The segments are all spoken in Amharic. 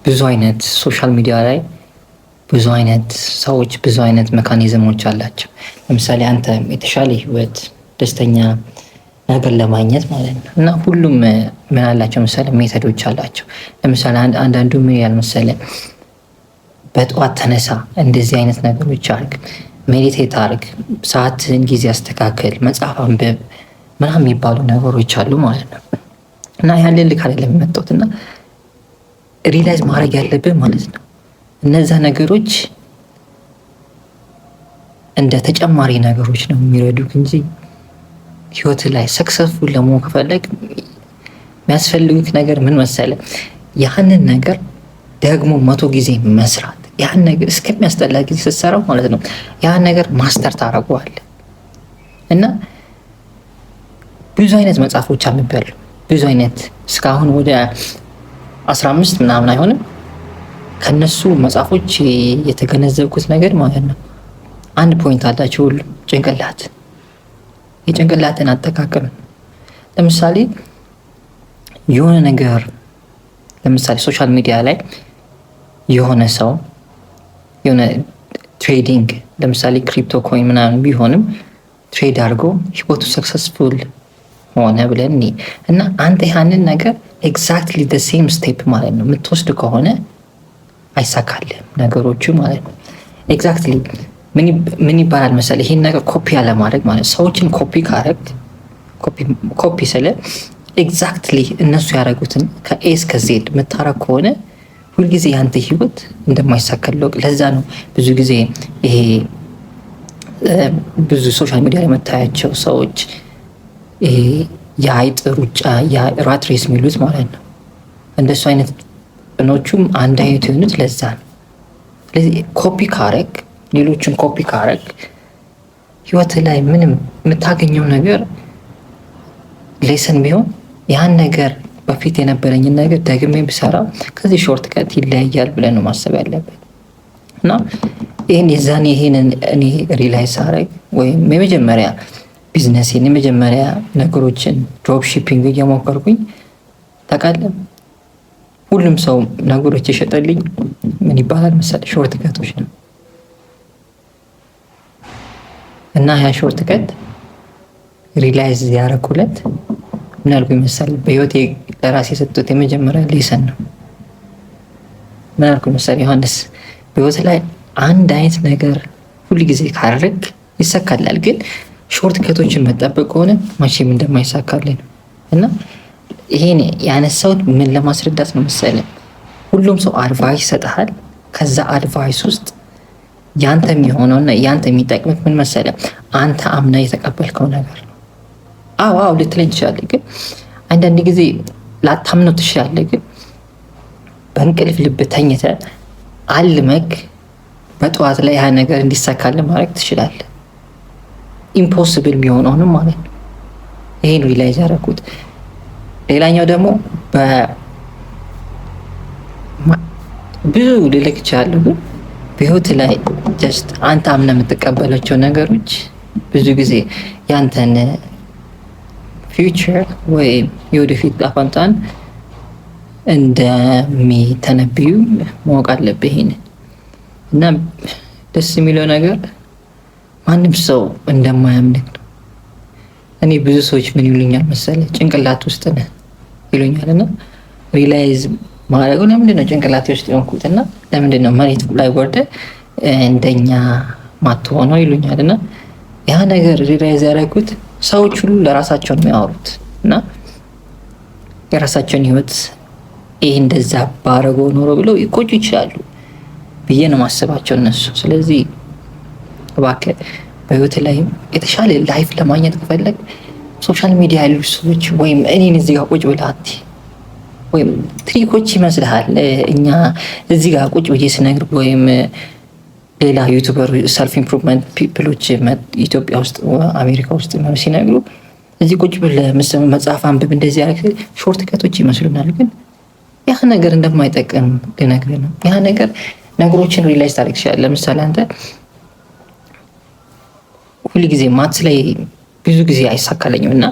ብዙ አይነት social media ላይ ብዙ አይነት ሰዎች ብዙ አይነት mechanism ኦች አላቸው። ለምሳሌ አንተ የተሻለ ህይወት፣ ደስተኛ ነገር ለማግኘት ማለት ነው። እና ሁሉም ምን አላቸው መሰለህ? Method ኦች አላቸው። ለምሳሌ አንዳንዱ ምን ያል መሰለህ? በጠዋት ተነሳ፣ እንደዚህ አይነት ነገሮች አርግ፣ meditate አርግ፣ ሰዓትን ጊዜ አስተካከል፣ መጽሐፍ አንብብ ምናምን የሚባሉ ነገሮች አሉ ማለት ነው። እና ያንን ልክ አይደለም የመጣሁት። እና realize ማድረግ ያለብን ማለት ነው እነዛ ነገሮች እንደ ተጨማሪ ነገሮች ነው የሚረዱክ እንጂ ህይወት ላይ successful ለመሆን ከፈለግ የሚያስፈልጉት ነገር ምን መሰለ? ያንን ነገር ደግሞ 100 ጊዜ መስራት። ያን ነገር እስከሚያስጠላ ጊዜ ስትሰራው ማለት ነው ያን ነገር master ታደርገዋለህ። እና ብዙ አይነት መጽሐፎች አንብቤያለሁ። ብዙ አይነት፣ እስካሁን ወደ 15 ምናምን አይሆንም። ከነሱ መጽሐፎች የተገነዘብኩት ነገር ማለት ነው አንድ point አላቸው ሁሉ፣ ጭንቅላት፣ የጭንቅላትን አጠቃቀም። ለምሳሌ የሆነ ነገር፣ ለምሳሌ social media ላይ የሆነ ሰው የሆነ trading፣ ለምሳሌ crypto coin ምናምን ቢሆንም trade አድርጎ ህይወቱ successful ሆነ ብለን እና አንተ ያንን ነገር exactly the same step ማለት ነው የምትወስድ ከሆነ አይሳካልህም ነገሮቹ ማለት ነው። Exactly ምን ይባላል መሰለህ? ይሄን ነገር ኮፒ ያለማድረግ ማለት፣ ሰዎችን ኮፒ ካረግ፣ ኮፒ ስለ exactly እነሱ ያደረጉትን ከ A እስከ Z የምታረግ ከሆነ ሁልጊዜ ያንተ ህይወት እንደማይሳካልህ። ለዛ ነው ብዙ ጊዜ ይሄ ብዙ social media ላይ የምታያቸው ሰዎች ይሄ የአይጥ ሩጫ፣ rat race የሚሉት ማለት ነው። እንደሱ አይነት እኖቹም አንድ አይነት የሆኑት ለዛ ነው። ስለዚህ ኮፒ ካረግ፣ ሌሎችን ኮፒ ካረግ ህይወት ላይ ምንም የምታገኘው ነገር lesson ቢሆን ያን ነገር በፊት የነበረኝን ነገር ደግሜ ብሰራ ከዚህ shortcut ይለያያል ብለን ነው ማሰብ ያለብን። እና ይህን የዛኔ ይሄንን እኔ realize ሳረግ ወይም የመጀመሪያ ቢዝነሴን፣ የመጀመሪያ ነገሮችን drop shipping እየሞከርኩኝ፣ ታውቃለህ፣ ሁሉም ሰው ነገሮች የሸጠልኝ ምን ይባላል መሰለህ? Shortcut ኦች ነው። እና ያ shortcut realize ያደረኩለት ምን አልኩኝ መሰለህ? በህይወቴ ለራሴ የሰጡት የመጀመሪያ lesson ነው። ምን አልኩኝ መሰለህ? ዮሐንስ፣ በህይወት ላይ አንድ አይነት ነገር ሁል ጊዜ ካደረግ ይሳካላል፣ ግን shortcut ኦችን መጠበቅ ከሆነ መቼም እንደማይሳካልን ነው። እና ይሄን ያነሳሁት ምን ለማስረዳት ነው መሰለህ? ሁሉም ሰው advice ይሰጥሃል። ከዛ advice ውስጥ ያንተ የሚሆነውና ያንተ የሚጠቅምህ ምን መሰለህ? አንተ አምነህ የተቀበልከው ነገር ነው። አዎ ልትለኝ ትችላለህ፣ ግን አንዳንድ ጊዜ ላታምነው ትችላለህ። ግን በእንቅልፍ ልብ ተኝተህ አልመክ በጠዋት ላይ ያ ነገር እንዲሳካልህ ማድረግ ትችላለህ። Impossible የሚሆነውንም ማለት ነው። ይሄን realize ያደረኩት። ሌላኛው ደግሞ ብዙ ልልክ እችላለሁ፣ ግን በህይወት ላይ just አንተ አምነህ የምትቀበላቸው ነገሮች ብዙ ጊዜ ያንተን future ወይም የወደፊት እጣ ፈንታን እንደሚተነብዩ ማወቅ አለብህ። ይሄንን እና ደስ የሚለው ነገር ማንም ሰው እንደማያምንህ ነው። እኔ ብዙ ሰዎች ምን ይሉኛል መሰለህ? ጭንቅላት ውስጥ ነህ ይሉኛል። እና realize ማድረገው ለምንድን ነው ጭንቅላቴ ውስጥ የሆንኩት እና ለምንድን ነው መሬት ላይ ወርደ እንደኛ ማትሆነው ይሉኛል። እና ያ ነገር realize ያደረጉት ሰዎች ሁሉ ለራሳቸው ነው የሚያወሩት እና የራሳቸውን ህይወት ይህ እንደዛ ባረገው ኖሮ ብለው ይቆጩ ይችላሉ ብዬ ነው ማስባቸው እነሱ። ስለዚህ እባክህ በህይወት ላይ የተሻለ life ለማግኘት ከፈለግ social media ያሉ ሰዎች ወይም እኔን እዚህ ጋር ቁጭ ብለህ ወይም trick ኦች ይመስልሃል እኛ እዚህ ጋር ቁጭ ብዬ ስነግር ወይም ሌላ YouTuber፣ self improvement people ኦች ኢትዮጵያ ውስጥ፣ አሜሪካ ውስጥ ሲነግሩ፣ እዚህ ቁጭ ብለህ መጽሐፍ አንብብ፣ እንደዚህ ያደረግ shortcut ኦች ይመስሉናል። ግን ያ ነገር እንደማይጠቅም ልነግርህ ነው። ያ ነገር ነገሮችን realize ታደርግ ትችላለህ። ለምሳሌ አንተ ሁል ጊዜ maths ላይ ብዙ ጊዜ አይሳካለኝም እና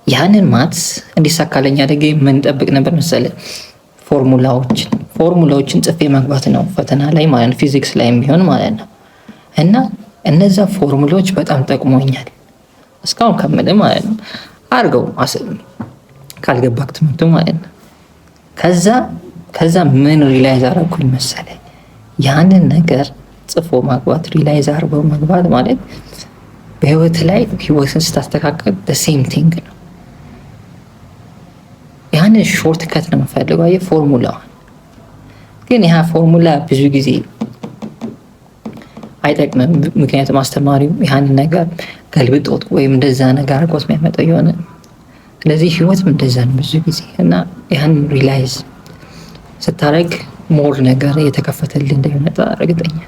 ያንን maths እንዲሳካለኝ አድርጌ ምን ጠብቅ ነበር መሰለህ? ፎርሙላዎችን፣ ፎርሙላዎችን ጽፌ መግባት ነው ፈተና ላይ ማለት ነው፣ ፊዚክስ ላይም ቢሆን ማለት ነው። እና እነዛ ፎርሙላዎች በጣም ጠቅሞኛል እስካሁን ከምልህ ማለት ነው። አድርገው ካልገባክ ትምህርቱ ማለት ነው። ከዛ ምን realize አደረኩኝ መሰለኝ? ያንን ነገር ጽፎ መግባት፣ realize አድርገው መግባት ማለት በህይወት ላይ ህይወትን ስታስተካከል same thing ነው። ያንን shortcut ነው የምፈልገው፣ አየህ፣ ፎርሙላዋን። ግን ያ ፎርሙላ ብዙ ጊዜ አይጠቅምም። ምክንያቱም አስተማሪው ያንን ነገር ገልብጦት ወይም እንደዛ ነገር አድርጎት የሚያመጣው የሆነ፣ ስለዚህ ህይወትም እንደዛ ነው ብዙ ጊዜ። እና ያንን realize ስታደርግ more ነገር እየተከፈተልህ እንደሚመጣ እርግጠኛ ነኝ።